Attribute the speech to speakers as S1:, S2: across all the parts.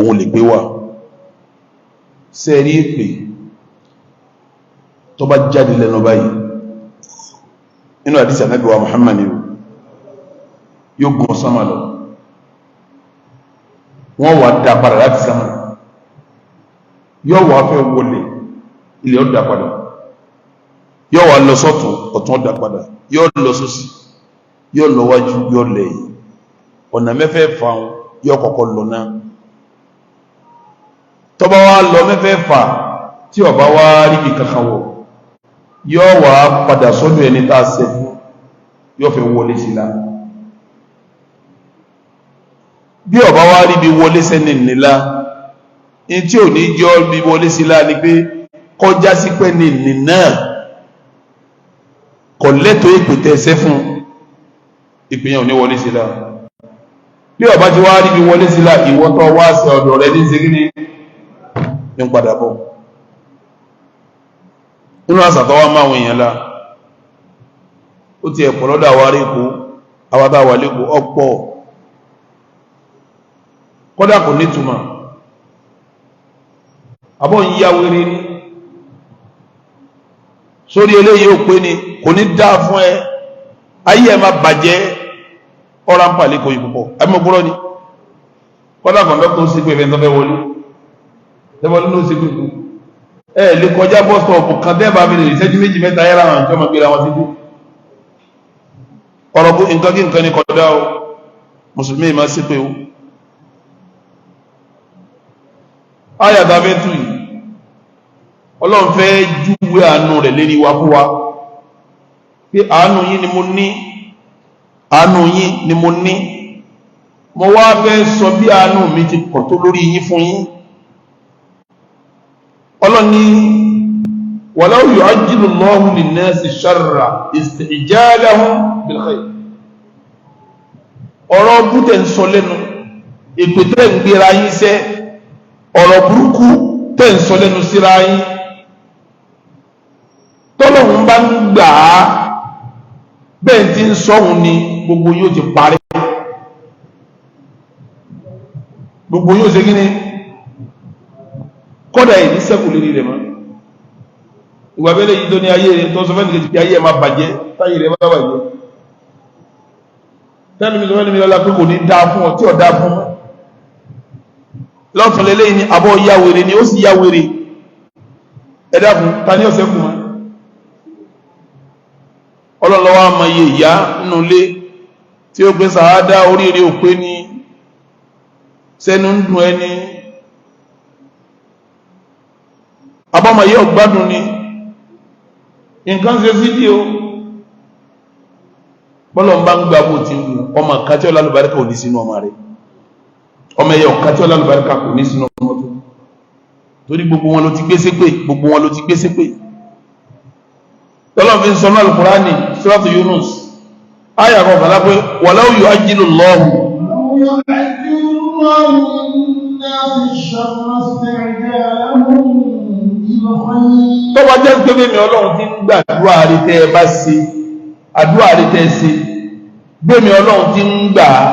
S1: Òun lè pé wà sẹ́ẹ̀rí èpè tó bá jáde lẹ́nu báyìí nínú àdísì Ànábì wa Muhammad yóò gùn sánmà lọ, wọ́n wà dá padà láti sánmà, yóò wà fẹ́ wọlé, ilẹ̀ ó dá padà, yóò wà lọ sọ́tún, ọ̀tún ó dá padà, yóò lọ sósì, yóò lọ wájú, yóò lẹ́yìn, ọ̀nà mẹ́fẹ̀ẹ̀fà yóò kọ́kọ́ lọ náà. Tó bá wá lọ mẹ́fẹ̀ẹ̀fà, tí ó bá wá ríbi kankan wọ̀, yóò wá padà sọ́dọ̀ ẹni tá a ṣe fún, yóò fẹ́ wọlé sí la. Bí ó bá wá ríbi wọlé sẹ́ni nílá ní tí ò ní jọ́ bí wọlé sí la ni pé kọjá sí pé ní ní náà kò lẹ́tọ̀ọ́ ìpè tẹ́ ẹsẹ́ fún ìpìyàn ò ní wọlé sí la. Bí ó bá ti wá ríbi wọlé sí la, ìwọ tó wá sí ọ̀dọ̀ rẹ ní ṣe ní ní padà bọ̀. Nínú àṣà tó wá máa èèyàn la, ó ti ẹ̀pọ̀ lọ́dọ̀ àwọn ará Èkó, àwọn táwà lẹ́kọ̀ọ́ ọ̀pọ̀, kọ́dà kò nítumọ̀. Àbọ̀ ń yá wéré ní sórí eléyìí, ò pé ni kò ní dáa fún ẹ, ayé ẹ máa bàjẹ́. Ọ̀rá ń pàlẹ́ kò yìí púpọ̀ ẹmọ gbúrọ́ ni. Kọ́dà kọ̀ǹdọ́tọ̀ ó sì pé ẹ̀fẹ́ tó fẹ́ wọlé tẹ́wọ́lé ló sì pé kú ẹ lè kọjá bus stop kan tẹ́ bá mi lè ìṣẹ́jú méjì mẹ́ta yára àwọn àjọ máa gbéra wọn síbí. Ọ̀rọ̀ bú nǹkan kí nǹkan ní kọjá o. Mùsùlùmí máa sí pé o ayàtà fẹ́ tù yìí, Ọlọ́run fẹ́ júwe àánú rẹ̀ lérí wa fún wa pé àánú yín ni mo ní, àánú yín ni mo ní. Mo wá fẹ́ sọ bí àánú mi ti pọ̀ tó lórí yín fún yín. Ọlọ́run ní walau yu'ajjilu Allahu linnasi sharra isti'jalahum bil khayr. Ọ̀rọ̀ bútẹ̀ ń sọ lẹ́nu, èpè tẹ́ ń gbéra yín sẹ́, ọ̀rọ̀ burúkú tẹ́ ń sọ lẹ́nu síra yín, tọ́lọ́hun bá ń gbà á bẹ́ẹ̀ tí ń sọ́hun ni, gbogbo yóò ti parí, gbogbo yóò ṣe kí ni, kọ́dà yìí ní sẹ́kù lérí rẹ̀ mọ́. Ìwà bẹ́lẹ̀ yìí tó ní ayé rẹ̀ tó sọ fẹ́ nìkejì pé ayé ẹ̀ máa bàjẹ́, táyé rẹ̀ bá bàjẹ́, tẹ́lẹ̀ mi sọ fẹ́ mi lọ́la pé kò ní dáa fún ọ tí ò dáa fún lọ́tún lélẹ́yìn ni àbọ̀ ya wèrè ni, ó sì ya wèrè. Ẹ dákun, ta ní ọ̀sẹ̀ kù mọ́? Ọlọ́lọ́wọ́ àmọ́ iye ìyá nínú ilé tí ó pé sàádá oríire ò pé ní sẹ́nu ń dùn ẹni, àbọ́mọ̀ yẹ́ ọ̀gbádùn ni nǹkan ṣe sí bí o. Bọ́lọ̀ ń bá ń gbà bó ti ń wù ọmọ kàtí ọlálùbáríkà ò ní sínú ọmọ rẹ̀, ọmọ ẹ̀yọ kàtí ọlálùbáríkà kò ní sínú ọmọ tó torí gbogbo wọn ló ti gbé ṣépè, gbogbo wọn ló ti gbé ṣépè. Tọ́lọ́ fi ń sọ náà Al-Qur'ani, Suratu Yunus, ayà kan fàlá pé walau yu'ajjilu Allahu
S2: لو يعجل الله للناس الشر استعجالهم بالخير
S1: Tó bá jẹ́ pé bẹ́ẹ̀ mi Ọlọ́run ti ń gbà àdúrà rí tẹ́ ẹ bá ṣe, àdúrà rí tẹ́ ẹ ṣe, bẹ́ẹ̀ mi Ọlọ́run ti ń gbà á,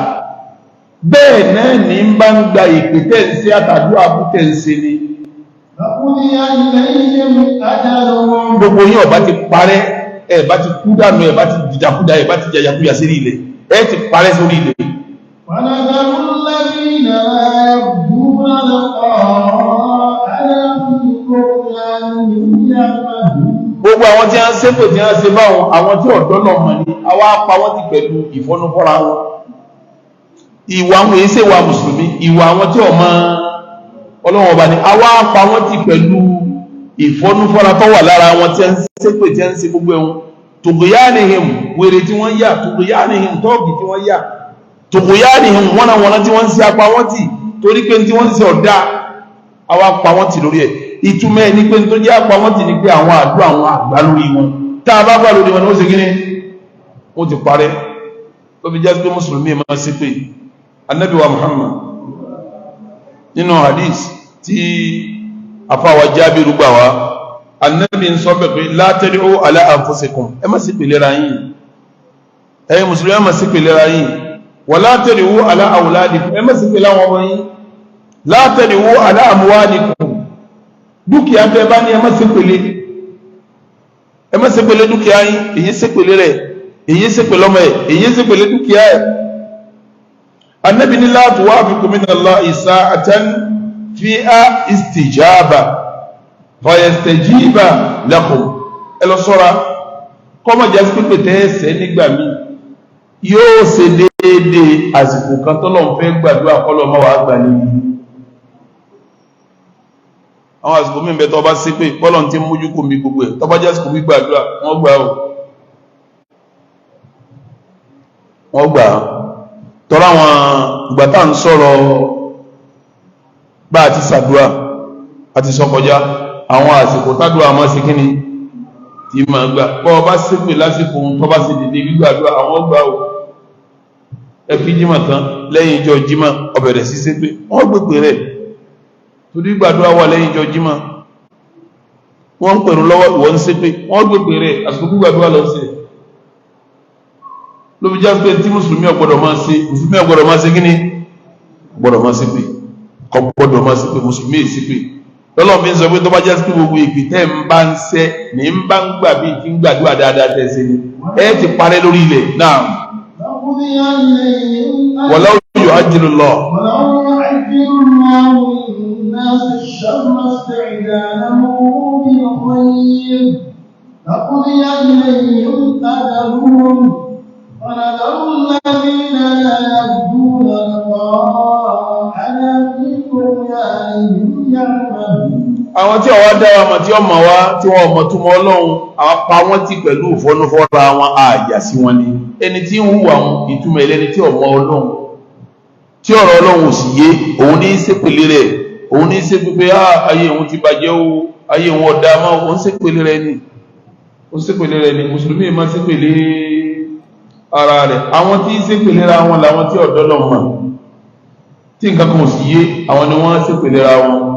S1: bẹ́ẹ̀ náà ní ń bá ń gba ìpè tẹ́ ń ṣe àtàdúrà bú tẹ́ ń ṣe ni,
S2: لقضي إليهم أجلهم
S1: gbogbo yín ọba ti parẹ́, ẹ bá ti kú dànù, ẹ bá ti dìdàkudà, ẹ bá ti jàjàkúyà sí ilẹ̀, ẹ ti parẹ́ sórí ilẹ̀.
S2: ونذر الذين لا يرجون لقاءنا في طغيانهم يعمهون
S1: Gbogbo àwọn tí wọ́n ń ṣépè, tí wọ́n ń ṣe báwọn, àwọn tí ọ̀dọ́ náà mọ̀ ní àwa pa wọ́n ti pẹ̀lú ìfọ́núfọ́ra wọn. Ìwà àwọn èyí ṣèwà mùsùlùmí, ìwà àwọn tí ọmọ Ọlọ́wọ́n ọba ni àwa pa wọ́n ti pẹ̀lú ìfọ́núfọ́ra tó wà lára wọn tí wọ́n ń ṣépè, tí wọ́n ń ṣe gbogbo ẹ̀hún. Tughyanihim, wèrè tí wọ́n yà, tughyanihim, tọ́ọ̀gì tí wọ́n yà, tughyanihim, wọ́nàwọ́nà tí wọ́n ń ṣe, apá wọ́n ti torí pé tí wọ́n ń ṣe ọ̀dá, àwa pa wọ́n ti lórí ẹ̀. Ìtumọ̀ ẹ̀ ní pé tó jẹ́ apá wọ́n ti ní pé àwọn àdúrà àwọn àgbà lórí wọn, tá a bá gbà lórí wọn ni ó ṣe kíní, wọ́n ti parẹ́. Tó fi jẹ́ pé mùsùlùmí máa ṣe pé Ànábì wa Muhammad, nínú hadith tí afáwa Jábìrù gbà wá, Ànábì ń sọ bẹ̀ pé la tad'u ala anfusikum, ẹ má sì pèlera yín, ẹ̀yin mùsùlùmí, ẹ má sì pèlera yín, wala tad'u ala awladikum, ẹ má sì pèlè àwọn ọmọ yín. La tad'u ala amwalikum, dúkìá tẹ́ bá ní, ẹ má ṣépèlé, ẹ má ṣépèlé dúkìá yín. Èyí ṣépèlé rẹ̀, èyí ṣépèlé ọmọ ẹ̀, èyí ṣépèlé dúkìá ẹ̀. Anabi ní la tuwafiqu minallahi sa'atan fiha istijaba fayastajiba lakum. Ẹ lọ sọ́ra, kọ́mọ̀ jásí pípẹ́ tẹ́ ẹsẹ̀ nígbà míì yóò ṣe déédéé àsìkò kan tọ́lọ̀ ń fẹ́ gbàdúrà, kọ́lọ̀ mọ́ wàá gbà níbi àwọn àsìkò míì bẹ. Tọ́ bá sí pé bọ́lọ̀ ti ń mójú kò mí gbogbo ẹ̀, tọ́ bá jásìkò gbígbàdúrà, wọ́n gbà ó, wọ́n gbà á. Tọ́lá àwọn ìgbà tá à ń sọ̀rọ̀ bá a ti ṣàdúrà àti sọ kọjá, àwọn àsìkò tádùá máa ṣe kíni tí máa gbà. Bọ́ ọ bá ṣépè lásìkò ohun tó bá ṣe dédé gbígbàdúrà, àwọn gbà ó. Ẹ kí jímọ̀ tán, lẹ́yìn ìjọ jímọ̀ ó bẹ̀rẹ̀ sí ṣépè, wọ́n gbèpè rẹ̀, torí gbàdúrà wà lẹ́yìn ìjọ jímọ̀. Wọ́n ń pèrún lọ́wọ́, ìwọ ń ṣépè, wọ́n gbèpè rẹ̀, àsìkò gbígbàdúrà lọ sí. Ló fi já pé tí mùsùlùmí ò gbọ́dọ̀ máa ṣe, mùsùlùmí ò gbọ́dọ̀ máa ṣe kíni, gbọ́dọ̀ máa ṣépè, kò gbọ́dọ̀ máa ṣépè. Mùsùlùmí è ṣépè. Lọ́lọ́run fi ń sọ pé tó bá jẹ́ sí gbogbo ìpè tẹ́ ń bá ń ṣẹ́ ní ń bá ń gbà bíi tí ń gbàdúrà dáadáa tẹ́ ṣe ni, ẹ ti parẹ́ lórí ilẹ̀ náà.
S2: لقضي إليهم
S1: Walau yu'ajjilullah.
S2: ولو يعجل الله للناس الشر استعجالهم بالخير لقضي إليهم أجلهم، فنذر الذين لا يرجون لقاءنا في طغيانهم يعمهون.
S1: Àwọn tí ọwọ́ dá wa mọ̀, tí ọmọ wa, tí wọ́n mọ̀ túmọ̀ Ọlọ́run, àwọn pa wọ́n ti pẹ̀lú ìfọ́núfọ́ra wọn, àyà sí wọn ni. Ẹni tí ń hùwà wọn, ìtumọ̀ ẹlẹ́ni tí ọmọ Ọlọ́run, tí ọ̀rọ̀ Ọlọ́run ò sì yé, òun ní í ṣépèlé rẹ̀, òun ní í ṣépè, "Ah, ayé òun ti bàjẹ́ o, ayé òun ọ̀dà mọ́." Òun ṣépèlé rẹ̀ ni, òun ṣépèlé rẹ̀ ni. Mùsùlùmí máa ṣépèlé ara rẹ̀. Àwọn tí ń ṣépèlé ra wọn làwọn tí ọ̀dọ́ lọ mọ̀, tí nǹkan kan ò sì yé àwọn ni wọ́n ṣépèlé ra wọn.